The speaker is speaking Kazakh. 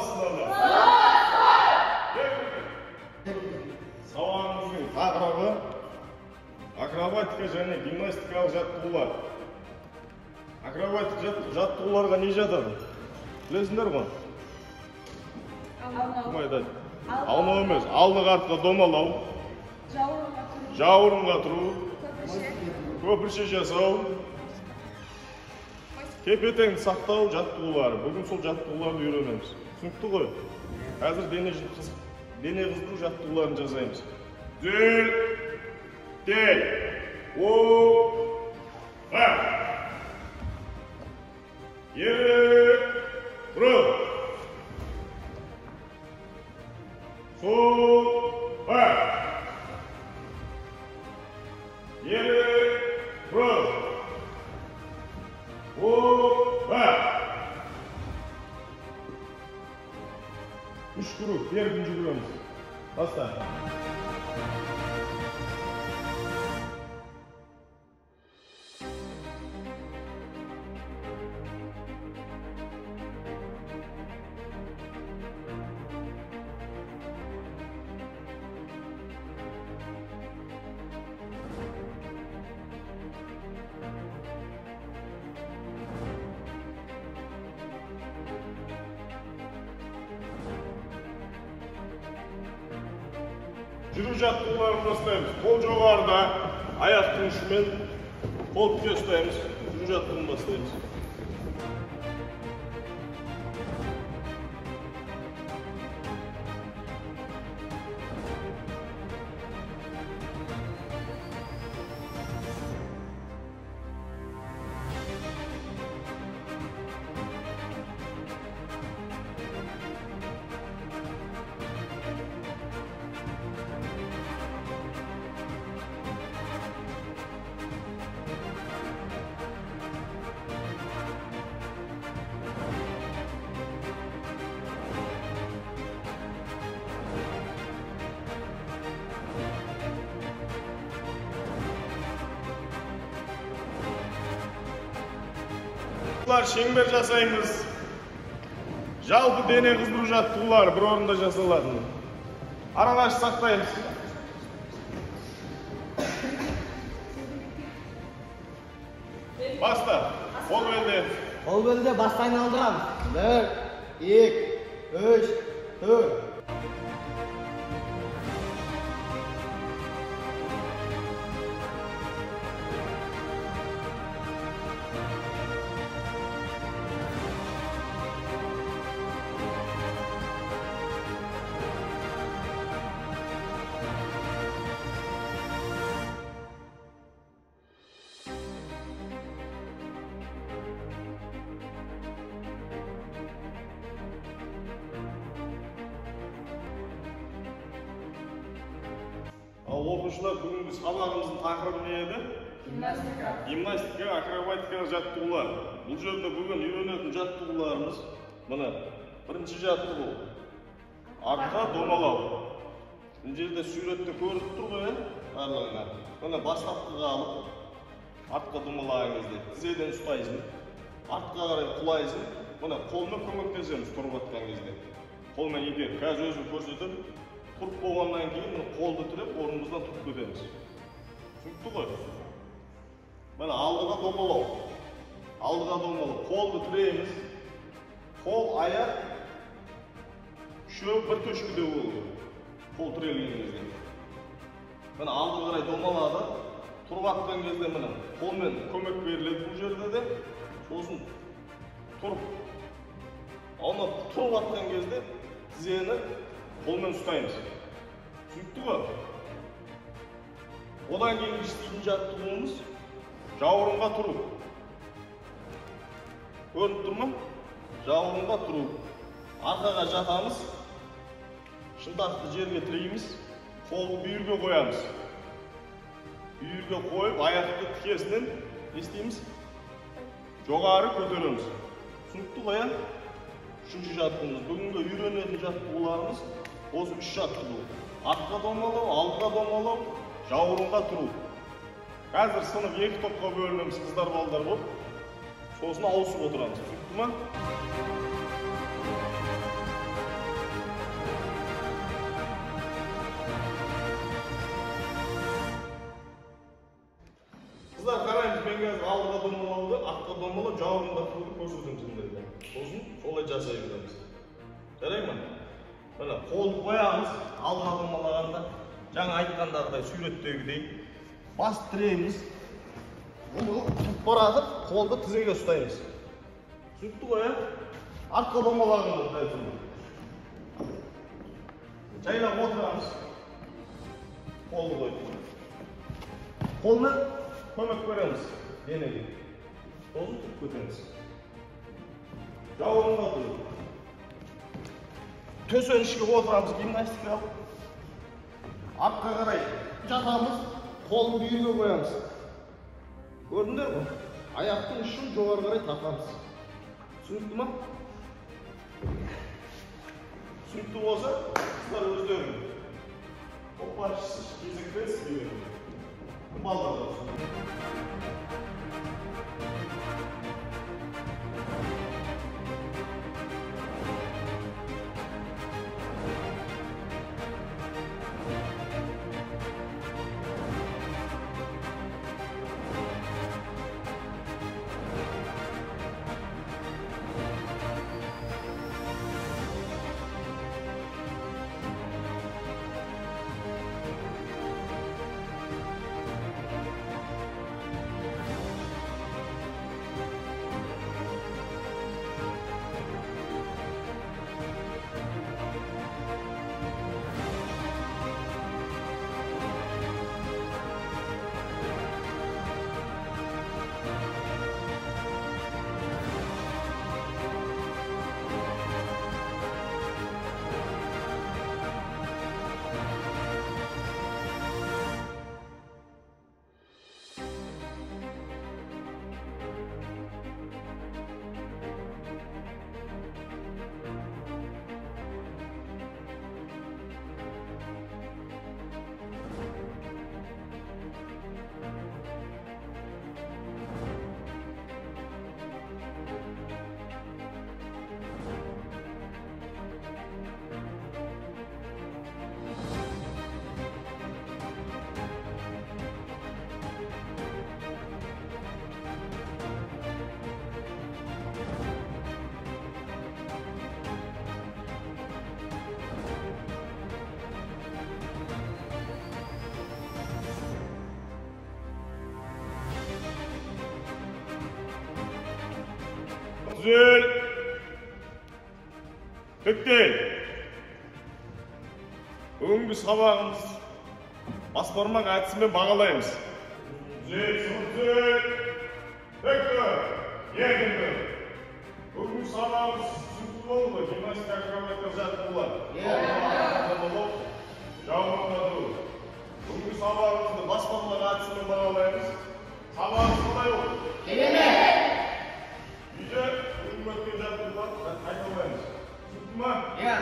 Саламатсыздар ма? Сабағымыздың тақырыбы акробатика және гимнастикалық жаттығулар. Акробатика жаттығуларға не жатады? Білесіңдер ғой? Кім айтады? Аунау емес, алдыға артқа домалау, жауырынға тұру, көпірше жасау, тепе-теңді сақтау жаттығулары. Бүгін сол жаттығуларды үйренеміз. Түсінікті ғой? Қазір дене қыздыру жаттығуларын жасаймыз. Дел, дел, о, а. Ері, тұру. Сол, а. Ері, тұру. О, а. Үш круг, еркін жүгіреміз. Баста. Жүру жаттығуларын бастаймыз. Қол жоғарыда, аяқтың ұшымен қол тіке ұстаймыз. Жүру жаттығуын бастаймыз. Шеңбер жасаймыз. Жалпы дене қыздыру жаттығулары бір орында жасалады. Аралас сақтаймыз. Баста. Қол белде. Қол белде басты айналдырамыз. 1, 2, 3, 4. Оқушылар, бүгінгі сабағымыздың тақырыбы не еді? Гимнастика. Гимнастика, акробатикалық жаттығулар. Бұл жерде бүгін үйренетін жаттығуларымыз міне, бірінші жаттығу артқа домалау. Бұл жерде суретте көрініп тұр ғой, барлығына. Міне бастапқыға алып артқа домалаған кезде тізеден ұстайсың, артқа қарай құлайсың. Міне қолмен көмектесеміз тұрып атқан кезде. Қолмен итеріп, қазір өзім көрсетемін. Тұрып болғаннан кейін міне қолды тіреп орнымыздан тұрып кетеміз. Түсінікті ғой? Міне алдыға домалау. Алдыға домалау. Қолды тірейміз. Қол, аяқ үшеуі бір төшкіде болу керек. Қол тірелген кезде. Міне алдыға қарай домалады. Тұрып атқан кезде міне қолмен көмек беріледі бұл жерде де. Сосын тұрып, аунап тұрып атқан кезде тізені қолмен ұстаймыз. Түсінікті ғой? Одан кейінгі істейтін жаттығуымыз жауырынға тұру. Көрініп тұр ма? Жауырынға тұру. Арқаға жатамыз, шынтақты жерге тірейміз, қолды бүйірге қоямыз. Бүйірге қойып, аяқты тікесінен не істейміз? Жоғары көтереміз. Түсінікті ғой, ә? Үшінші жаттығуымыз. Бүгінгі үйренетін жаттығуларымыз осы үш жаттығу. Артқа домалау, алдыға домалау, жауырынға тұру. Қазір сынып екі топқа бөлінеміз, қыздар балдар болып. Сосын ауысып отырамыз. Түсінікті ма? алдыға домалауды, артқа домалау, жауырынға тұруды көрсетемін сендерге. Сосын солай жасай береміз. Жарай ма? Міне, қолды қоямыз, алдыға домалағанда, жаңа айтқандағыдай суреттегідей бас тірейміз. Тұрып баратып, қолды тізеге ұстаймыз. Түсінікті ғой, ә? Артқа домалағанда дәл солай. Жайлап отырамыз. Қолды қойып. Қолмен көмек береміз денеге. Сосын тұрып кетеміз. Жауырынға тұру. Төсенішке отырамыз, гимнастикалық. Артқа қарай жатамыз, қолды бүйірге қоямыз. Көрдіңдер ғой? Аяқтың ұшын жоғары қарай тартамыз. Түсінікті ма? Түсінікті болса, қыздар өздерің. Топ басшысы кезекпен сізге беремін. Балдар да түсінікті. Түзел. Тіктел. Бүгінгі сабағымыз бас бармақ әдісімен бағалаймыз. Түзел, түзел. Тіктел. Екінші. Бүгінгі сабағымыз түсінікті болды ғой? Гимнастика акробатика жаттығулар. Жауырынға тұру. Бүгінгі сабағымызды бас бармақ әдісімен бағалаймыз. Сабағымыз қалай болды? Керемет. Үйде бүгінгі өткен жаттығулар қайталаймыз. Түсінікті ма? Иә.